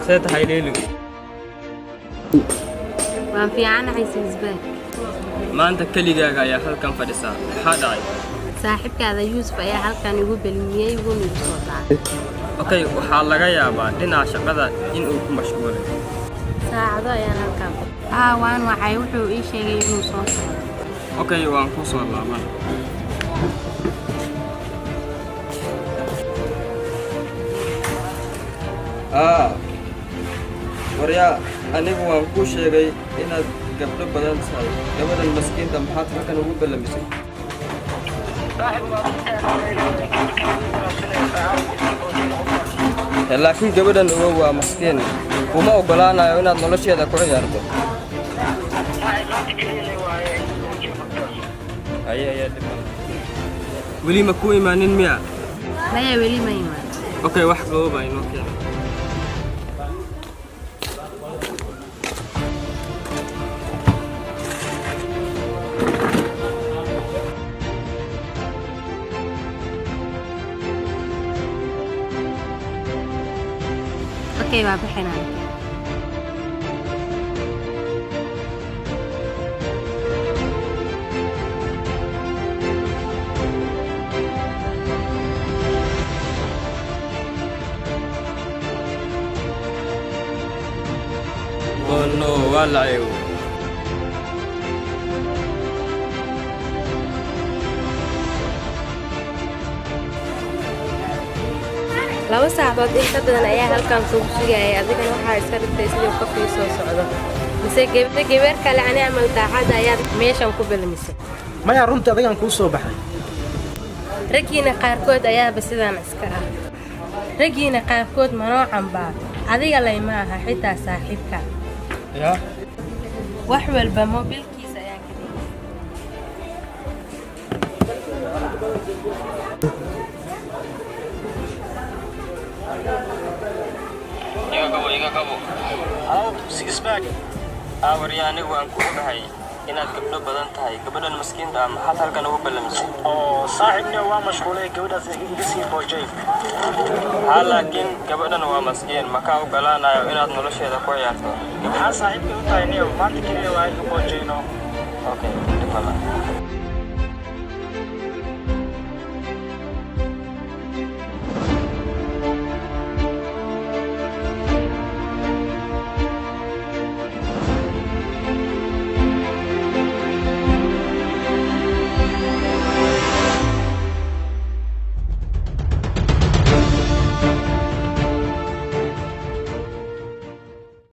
See tahay, Leylo? Waan fiicanahay, Sixpack. Maanta keligaaga ayaa halkan fadhisaa. Maxaa dhacay? Saaxiibkaada Yuusuf ayaa halkan igu balmiyey, wuuna igu soo dhacay. Okay, waxaa laga yaabaa dhinaca shaqada in uu ku mashquulay. Saacado ayaan halkan fadhi. Waan wacay, wuxuu ii sheegay inuu soo socdo. Okay, waan ku soo laaban. Aa waryaa, anigu waan kuu sheegay inaad gabdho badan tahay. Gabadhan maskiinta maxaad halkan ugu ballamisay? Laakiin gabadhan ogow, waa maskiin. Kuma oggolaanayo inaad nolosheeda ku ciyaarto. Haye, ayaa dhib male. Weli ma ku imaanin miya? Maya, weli ma imaan. Okay, wax qabow baa inoo keena. Okay, waa bixinaya. Oh no, waa la ceebo. 2 saacadood in ka badan ayaa halkan kugu sugayay, adigana waxaa iska dhigtay sidii qofkii soo socdo mise gebda gabar kale. Ani amal daacadda ayaad meeshan ku balmisay. Maya, runtii adigaan kuu soo baxay. Raggiina qaarkood ayaaba sidaan iska ah. Raggiina qaarkood ma noocan baa? Adiga layma aha, xitaa saaxiibka. Ya. Wax walba moobilkiisa ayaan ka dhigay. Iga qabo, iga qabo. Halo, Sixpack. Aa waryaa, anigu waan ku ogahay inaad gabdho badan tahay. Gabadhan maskiinta ah maxaad halkan ugu ballamisay? Oo saaxiibna, waa mashquulay, gabadhaas iga sii boojay. Haa, laakiin gabadhan waa maskiin. Ma kaa ogolaanayo inaad nolosheeda ku ciyaarto. Maxaa saaxiibkay u tahay niyow? Maanta keliya waa iga boojayno. Okay, dhib mala.